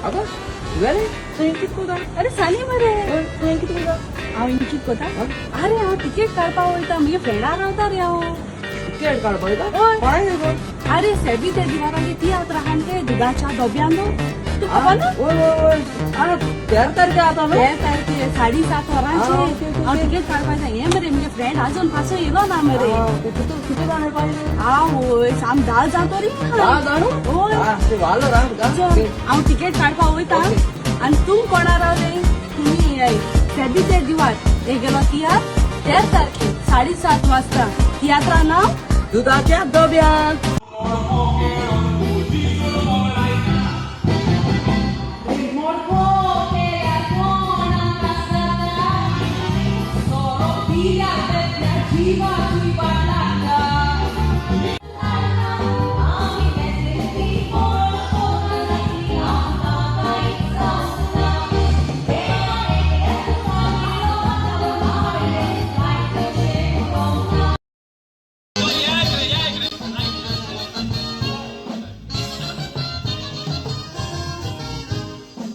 अगं तुवें थंय कितें कोता? अरे सानी मरे. थंय कितें कोता? हांव कितें कोता? अरे हांव तिकेट काडपा वयता, म्हगे फ्रेंडा रावता रे हांव. तिकेट काडपा वयता? हय. कोणाक रे? अरे सेबी ते दिवारागे तियात्र आहा ते दुदाच्या डोब्यान, तूं खबर ना? वय वय वय, आ 13 तारखे आता न्हू? 13 तारखे 7:30 वरांचेर हांव तिकेट काडपा जाय. हें मरे म्हगे फ्रेंड अजून पासून येयलो ना मरे. कितें जाण पाहिजे? आवय, साम 10 जाण तरी. 10 जाण? हय. वालो रांग. हांव तिकेट काडपा वयता आनी तूं कोणा रावले तुमी सेबी ते दिवार हे गेलो तियात्र 13 तारखे 7:30 वाजता. तियात्रा नांव दुधाच्या डब्यात.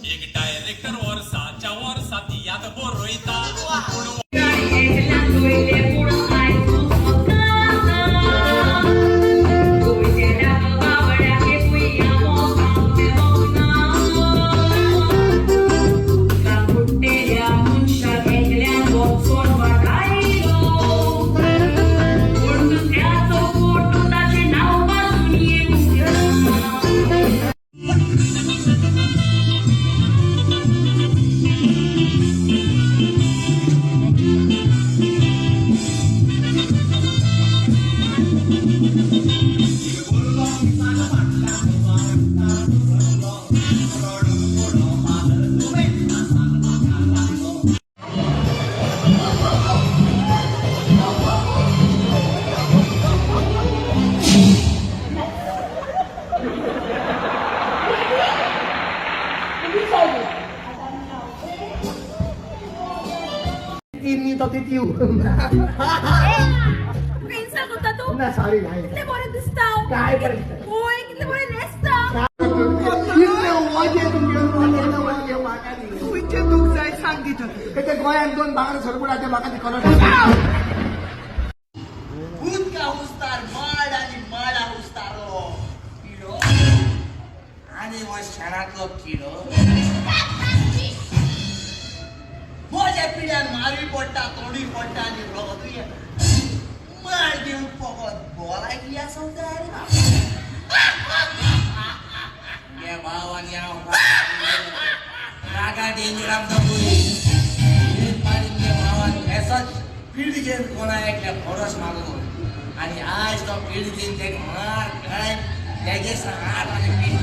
एक डायरेक्टर वर्साच्या वर्सा तियात्र बरयता पूण पेन्सां कोता तूं? ना, सॉरी. कितले बरें दिसता. काय बरें दिसता? होय, कितले बरें न्हेसता. गोंयांत दोन भांगर सरपट ते म्हाका ती कलर. भूत का हुस्तार माड आणि माडा हुस्तारो किडो आणि हो शेणातलो किडो म्हज्या पिड्यान मारूय पडटा, तोंडूय पडटा आनी रोगतूय येता. मार घेवन फकत बोलायकी आसा. गे भाव आनी हांव रागा डेंजर आमकां पुलीस पाणी भावान येसोच पीड घेवन कोणा एकल्या फरस मारलो आनी आज तो पीड घेवन तेका मार घाय तेगे हात आनी पीठ.